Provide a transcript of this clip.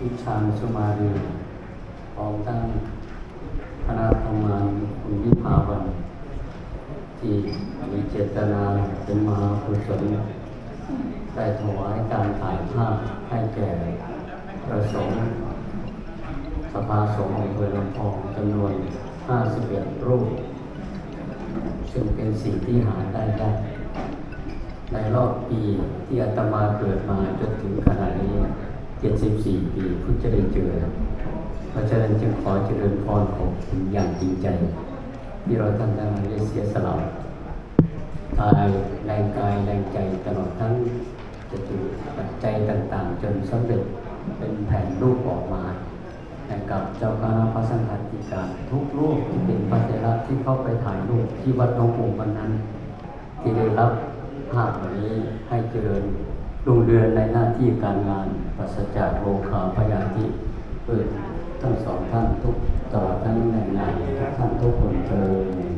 ວິຊານສຸມາລີ ພ້ອມທັງຄະນະທຳງານ ຄຸນວິພາວັນ ທີ່ມີເຈດຕະນາເປັນມະຫາກຸສົນ ໄດ້ຖວາຍການຖ່າຍພາບໃຫ້ແກ່ພະສົງ ສະພາສົງອຳເພີລຳພອງ ຈຳນວນຫ້າສິບເອັດຮູບ ຊຶ່ງເປັນສິ່ງທີ່ຫາໄດ້ຍາກ ໃນຮອບປີທີ່ອາດຕະມາເກີດມາຈົນເຖິງຂະນະນີ້ ເຈັດສິບສີ່ປີ ເພິ່ງຈະໄດ້ເຈີ. ເພາະສະນັ້ນຈຶ່ງຂໍຈະເລີນພອນຂອບຄຸນຢ່າງຈິງໃຈ ທີ່ເຮົາທ່ານທັງຫຼາຍໄດ້ເສຍສະຫຼະກາຍ ແຮງກາຍແຮງໃຈ ຕະຫຼອດທັງຈະຕຸປັດໄຈຕ່າງໆ ຈົນສຳເລັດເປັນແຜນຮູບອອກມາ ໃຫ້ກັບເຈົ້າຄະນະພະສັງຄາທິການທຸກຮູບທີ່ເປັນພະເຖລະທີ່ເຂົ້າໄປຖ່າຍຮູບທີ່ວັດໜອງອຸມວັນນັ້ນ ທີ່ໄດ້ຮັບພາບເຫຼົ່ານີ້ ໃຫ້ຈະເລີນຮຸ່ງເຮືອງໃນໜ້າທີ່ການງານ ປາສະຈາກໂລຄາພະຍາທິ ເອີ ທັງສອງທ່ານທຸກ ຕະຫຼອດທັງແມ່ນາງທຸກທ່ານທຸກຄົນເທີ້ນ.